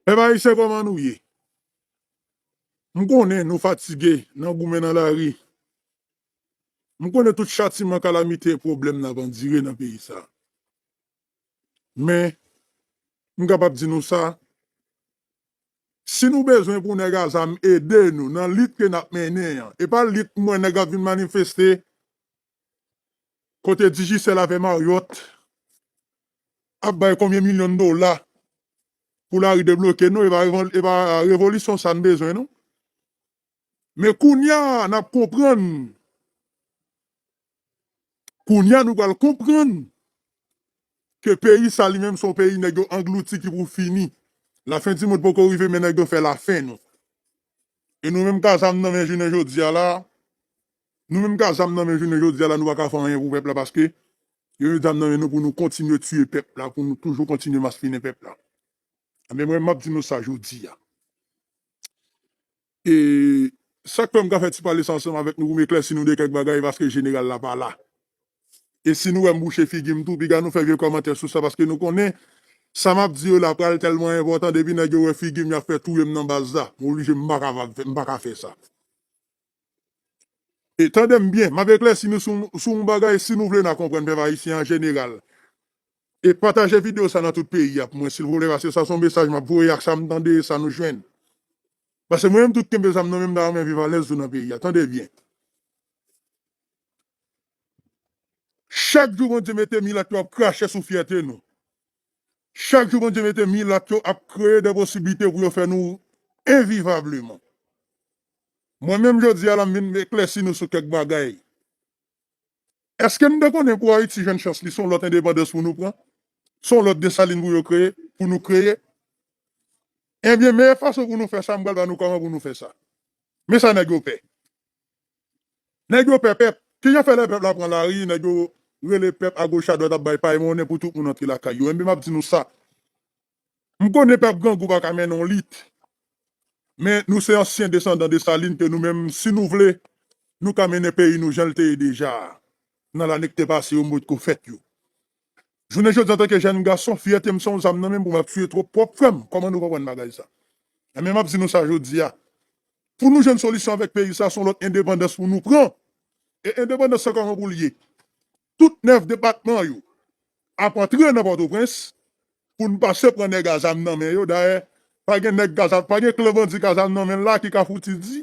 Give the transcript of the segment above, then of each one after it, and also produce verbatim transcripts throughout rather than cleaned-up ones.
Pèp ayisyen, kòman nou ye? M konnen nou fatige nan goumen nan lari. M konnen tout chatiman, kalamite, pwoblèm n ap andire nan peyi sa. Men, m kapab di nou sa, si nou bezwen pou nèg a zam ede nou nan lit ke n ap mennen an, e pa lit m wè nèg ap vin manifeste, kote Digicel avè Marriott ap bay konbyen milyon dola pou lari debloke, non, e pa revol-, e pa revolisyon sa n bezwen, non. Men kounye a, n ap konprann. Kounye a, nou pral konprann ke peyi sa li menm se yon peyi nèg yo anglouti ki pou fini. Lafen di mond poko rive, men nèg yo fè lafen nou. E nou menm k a zam nan men jounen jodi a la, nou menm k a zam nan men jounen jodi a la, nou pa ka fè anyen pou pèp la paske yo met zam nan men nou pou nou kontinye tiye pèp la, pou nou toujou kontinye maspinen pèp la. Enben mwen, m ap di nou sa jodi a. E sa k fè m ka fè ti pale sa ansanm avèk nou pou m eklèsi nou de kèk bagay paske jeneral la pa la. E si nou wè m bouche figi m tou, piga nou fè vye kòmantè sou sa paske nou konnen sa m ap di yo la pral tèlman enpòtan depi nèg yo wè figi m y ap fè touye m nan baz la. M oblije m pa kapab fè, m pa ka fè sa. E tande m byen, m ap eklèsi nou sou, sou yon bagay si nou vle n a konprann pèp ayisyen an jeneral. E pataje videyo sa nan tout peyi a pou mwen silvouplè paske sa se yon mesaj m ap voye ak sa m tande e sa nou jwenn. Paske mwen menm tout kenbe zam nan men m ta renmen viv alèz tou nan peyi a. Tande byen. Chak jou Bondye mete milat yo ap krache sou fyète nou. Chak jou Bondye mete milat yo ap kreye de posiblite pou yo fè nou envivableman. Mwen menm jodi a la m vin eklèsi nou sou kèk bagay. Èske n te konnen pou Ayiti jwenn chans li se yon lòt endepandans pou nou pran? Se yon lòt Desalin pou yo kreye, pou nou kreye? Ebyen, meyè fason pou nou fè sa, m pral ba nou kòman pou nou fè sa. Men sa nèg yo pè. Nèg yo pè pèp. Kijan fè lè pèp la pran lari, nèg yo rele pèp agoch adwat ap bay pay monnen pou tout moun antre lakay yo? Enben, m ap di nou sa. M konnen pèp grangou pa ka mennen yon lit. Men nou se ansyen desandan Desalin ke nou menm, si nou vle, nou ka mennen peyi nou jan l te ye deja a. Nan lane ki te pase yo, m potko fèt yo. Jounen jodi, antanke jèn gason, fyète m se yon zam nan men m pou m ap tiye twòp pwòp frè m. Kòman nou konprann bagay sa? Enben, m ap di nou sa jodi a. Pou nou jwenn solisyon avèk peyi sa, se yon lòt endepandans pou nou pran. E endepandans sa kòman pou l ye? Tout nèf depatman yo ap antre nan Pòtoprens pou n pase pran nèg a zam nan men yo. Dayè, pa gen nèg k a zam, pa gen klan bandi k a zam nan men l la ki ka fouti di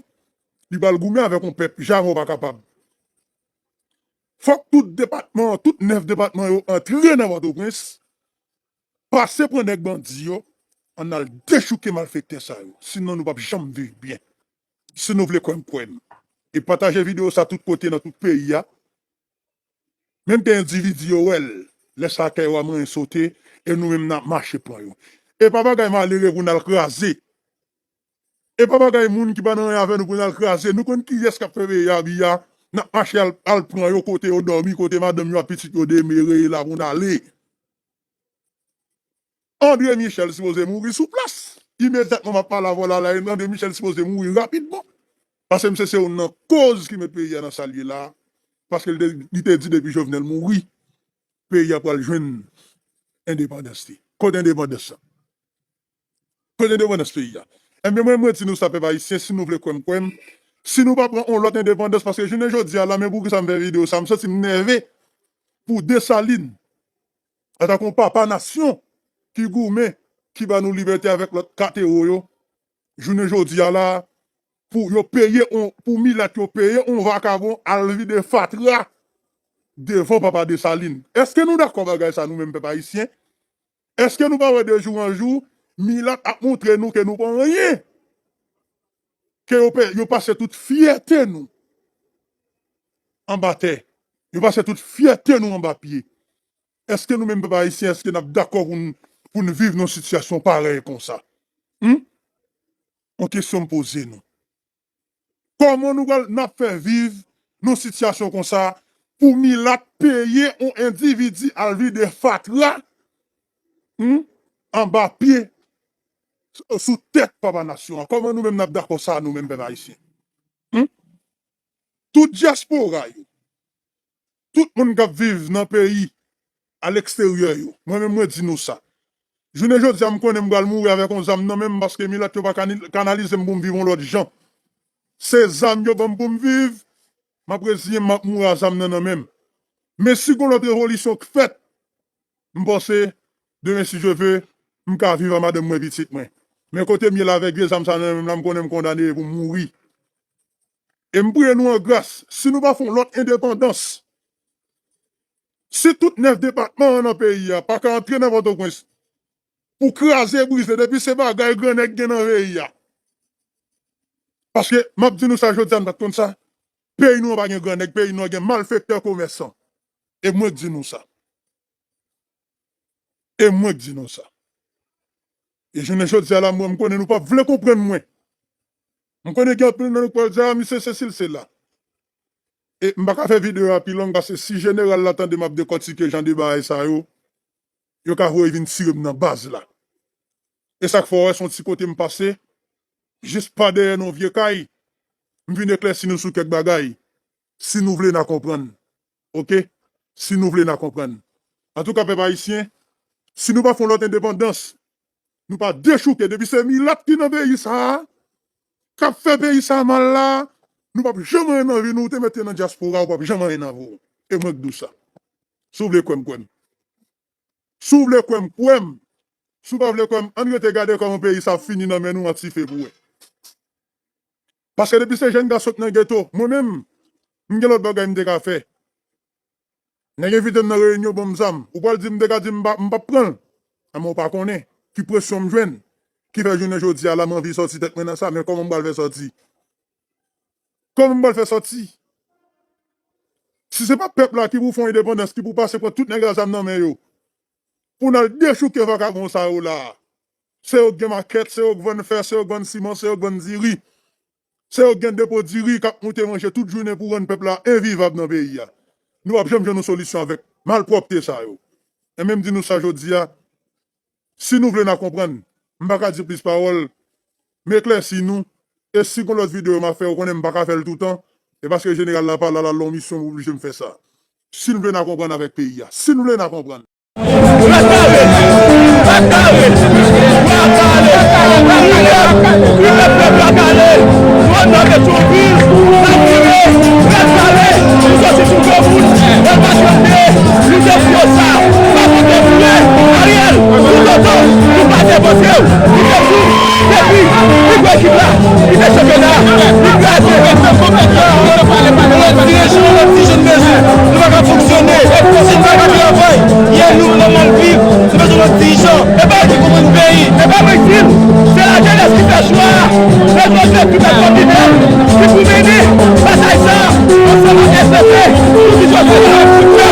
li pral goumen avèk yon pèp. Jamè w pa kapab. Fòk tout depatman, tout nèf depatman yo antre nan Pòtoprens, pase pran nèg bandi yo, ann al dechouke malfektè sa yo. Sinon, nou p ap janm viv byen. Si nou vle kwè m, kwè m. E pataje videyo sa tout kote nan tout peyi a. Menm ke endividi yo wè l, lè sa kè yo a manyen sote, e nou menm n ap mache pran yo. E pa bagay malere pou n al kraze. E pa bagay moun ki pa nan anyen avè nou pou n al kraze. Nou konn kiyès k ap fè peyi a byen. N ap mache al, al pran yo kote yo dòmi, kote madanm yo ak pitit yo demere, e la pou n ale. André Michel sipoze mouri sou plas. Imedyatman m ap pale avè w la, la, André Michel sipoze mouri rapidman. Paske misye se youn nan koz ki met peyi a nan sa l ye la. Paske li te, li te di depi Jovenel mouri, peyi a pral jwenn endepandans li. Kote endepandans lan? Kote endepandans peyi a? Ebyen, mwen, mwen di nou sa, pèp ayisyen, si nou vle kwè m, kwè m. Si nou pa pran yon lòt endepandans, paske jounen jodi a la, men poukisa m fè videyo sa, m santi m nève pou Desalin, antanke yon papa nasyon ki goumen, ki ba nou libète avèk lòt kat ewo yo, jounen jodi a la, pou yo peye on, pou milat yo peye on vakabon al vide fatra devan papa Desalin. Èske nou dakò bagay sa nou menm pèp ayisyen? Èske nou pa wè de jou an jou, milat ap montre nou ke nou pa anyen? Ke yo, pe- yo pase tout fyète nou anba tè. Yo pase tout fyète nou anba pye. Èske nou menm pèp ayisyen, èske n ap dakò pou n, pou n viv nan yon sitiyasyon parèy konsa? Hum? Yon kesyon m poze nou. Kòman nou pral, n ap fè viv nan yon sitiyasyon konsa pou milat peye yon endividi al vide fatra, hum, anba pye, sou tèt papa nasyon an? Kòman nou menm n ap dakò sa, nou menm pèp ayisyen? Hum? Tout dyaspora yo, tout moun k ap viv nan peyi, aleksteryè yo, mwen menm mwen di nou sa. Jounen jodi a, m konnen m pral mouri avèk yon zam nan men m paske milat yo pa kani- kanalize m pou m viv yon lòt jan. Se zam yo ban m pou m viv, m ap reziyen m, m ap mouri a zam nan nan men m. Men si gon lòt revolisyon k fèt, m panse, demen si Dye ve, m ka viv a madanm mwen, pitit mwen. Men kote m ye la avèk vye zam sa nan men m la, m konnen m kondane pou m mouri. E m priye nou an gras, si nou pa fè yon lòt endepandans, si tout nèf depatman an nan peyi a pa ka antre nan Pòtoprens pou kraze brize, depi se bagay grannèg gen nan peyi a. Paske, m ap di nou sa jodi a, nou pa t konn sa, peyi nou an pa gen grannèg, peyi nou an gen malfektè komèsan. E mwen k di nou sa. E mwen k di nou sa. E jounen jodi a la, mwen, m konnen nou p ap vle konprann mwen. M konnen gen anpil nan nou k pral di, "A, misye sesi, l sela." E m pa ka fè videyo a pi long, paske si jeneral la tande m ap dekòtike jan de bagay sa yo, yo ka voye vin tire m nan baz la. E sa k fè w wè se yon ti kote m pase, jis pa dèyè nan yon vye kay, m vin eklèsi nou sou kèk bagay. Si nou vle n a konprann. Oke? Si nou vle n a konprann. Antouka, pèp ayisyen, si nou pa fè yon lòt endepandans, nou pa dechouke, depi se milat ki nan peyi sa a, k ap fè peyi sa a mal la, nou p ap janm anyen nan vi nou, ou te mete nan dyaspora, ou p ap janm anyen nan vi w. E mwen k di w sa. Si w vle kwè m, kwè m. Si w vle kwè m, kwè m. Si w pa vle kwè m, ann rete gade kòman peyi sa ap fini nan men nou an ti fe pou wè. Paske depi se jèn gason k nan geto, mwen menm, m gen lòt bagay m te ka fè. Nèg envite m nan reyinyon, ban m zam. Ou pral di m te ka di m pa, m p ap pran l. Amè w pa konnen ki presyon m jwenn, ki fè jounen jodi a la m anvi sòti tèt mwen nan sa, men kòman m pral fè sòti? Kòman m pral fè sòti? Si se pa pèp la ki pou fè yon endepandans, ki pou pase pran tout nèg a zam nan men yo, pou n al dechouke vakabon sa yo la. Se yo k gen makèt, se yo k vann fè, se yo k vann siman, se yo k vann diri. Se yo k gen depo diri k ap moute manje tout jounen pou rann pèp la envivab nan peyi a. Nou p ap janm jwenn yon solisyon avèk malpwòpte sa yo. E men m di nou sa jodi a, si nou vle n a konprann, m pa ka di plis pawòl, m eklèsi nou, e si gon lòt videyo m a fè, ou konnen m pa ka fè l toutan, e paske jeneral la pa la, l al nan yon misyon, m oblije m fè sa. Si n vle n a konprann avèk peyi a, si n vle n a konprann. Ret kare! Ret kare! Ret kare! Ret kare! Ret kare! Ret kare! Ret kare! Ret kare! Ret kare! Ret kare! Nou soti sou granmoun, nou pa tande, nou te fè sa, pa pote pou mwen, Ariel, nou tonton, nou pa te pote w, nou te sou, depi, li gwo ekip la, li te chanpyona, li kraze. Lòt dirijan, lòt dirijan bezwen, nou pa ka fonksyone, si nou pa ka travay, yè nou nòmal viv, nou bezwen lòt dirijan. E pa yo ki konprann peyi. E pa mwen ki di l, se lajenès ki fè chwa a. Rezon se tout lè kapital ki pou mennen batay sa a ansanm ak S P P. Pou ki jodi a, jodi a,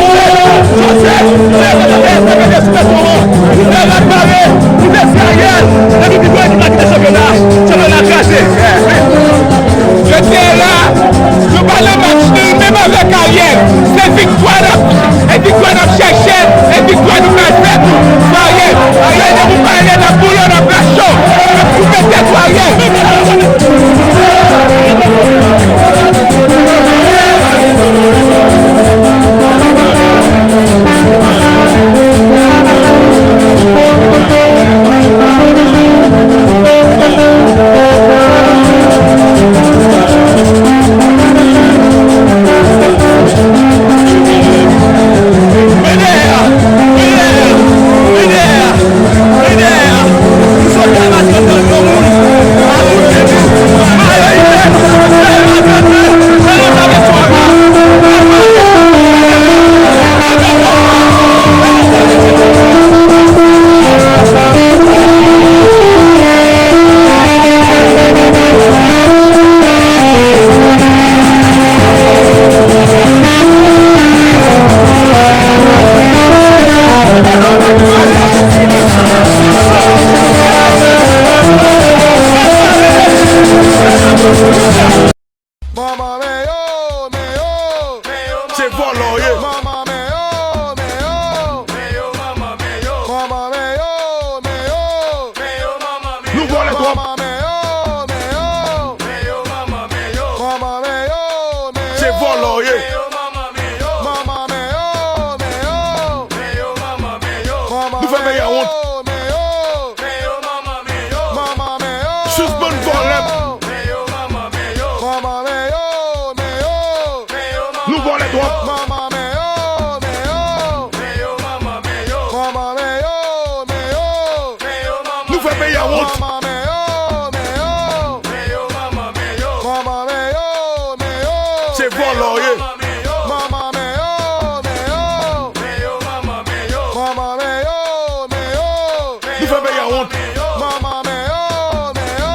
jodi a, jodi a, S P P te sou beton an. Nou fè rat bare, nou te serye, depi pi gwo ekip la kite chanpyona, chanpyona kraze. Yo te la, yo pa nan match menm avèk Ariel. Se viktwa n ap, e viktwa n ap chèche, e viktwa nou pral fè tou. Ariel, Ariel, depi w pa ale n ap boule w, n ap rache w, n ap koupe tèt ou, Ariel. Manman men yo, men yo. Se vòlò w ye. Manman men yo, men yo. Manman men yo, men yo. Nou vòlè twòp. Manman men yo, men yo. Manman men yo, men yo. Se vòlò w ye. Manman men yo, men yo. Nou fè peyi a wont. Twòp. Manman, men yo, men yo. Men yo, manman, men yo. Manman, men yo, men yo. Nou fè peyi a wont. Manman, men yo, men yo. Men yo, manman, men yo. Manman, men yo, men yo. Se vòlò w ye. Manman, men yo, men yo. Men yo, manman, men yo. Manman, men yo, men yo. Nou fè peyi a wont. Manman, men yo, men yo.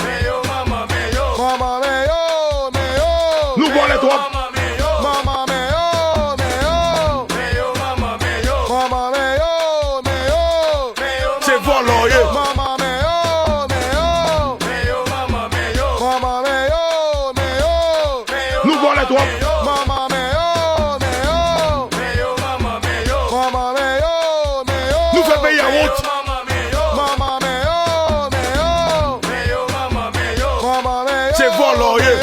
Men yo, manman, men yo. Manman, men yo, men yo. Nou vòlè twòp. Manman, men yo, men yo. Men yo, manman, men yo. Manman, men yo, men yo. Se vòlò w ye. Manman, men yo, men yo. Men yo, manman, men yo. Manman, men yo, men yo. Nou vòlè twòp. Manman, men yo, men yo. Men yo, manman, men yo. Manman, men yo, men yo. Nou fè peyi a wont. Manman, men yo, men yo. Men yo, manman, men yo. Manman, men yo. Se vòlò w ye.